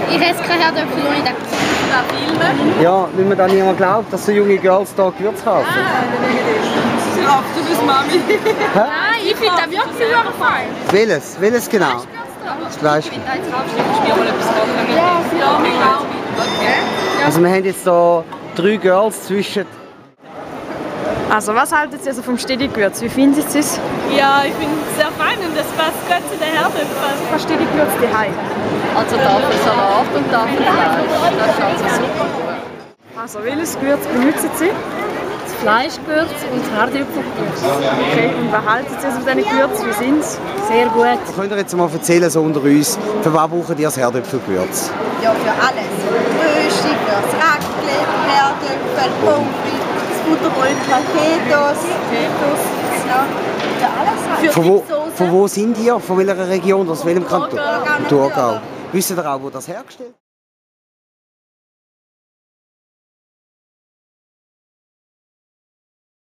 ich esse keine Herdöpfel ohne den Gewürz. Ja, weil mir dann niemand glaubt, dass so junge Girls hier Gewürz kaufen. Ach, du bist Mami. Nein, ich finde den wirklich fein. Welches? Welches genau? Das Fleisch. Also wir haben jetzt hier 3 Girls zwischen... Also was halten Sie also vom Stedi-Gewürz? Wie finden Sie es? Ja, ich finde es sehr fein und das passt gut zu den Herdöpfeln. Was Stedi-Gewürz daheim? Also Tafelsalat und Tafelfleisch. Das ist also super. Also welches Gewürz benutzen Sie? Das Fleischgewürz und das Herdöpfelgewürz. Okay, und was halten Sie also von diesen Gewürzen? Wie sind sie? Sehr gut. Könnt ihr jetzt mal erzählen, so unter uns, für was braucht ihr das Herdöpfelgewürz? Ja, für alles. Rösti, fürs Raclette, Herdöpfel, Pommes frites, das Butterbrot, Paketos. Ja, für alles. Für Von wo sind ihr? Von welcher Region? Aus welchem Kanton? Thurgau. Wisst ihr auch, wo das hergestellt wird?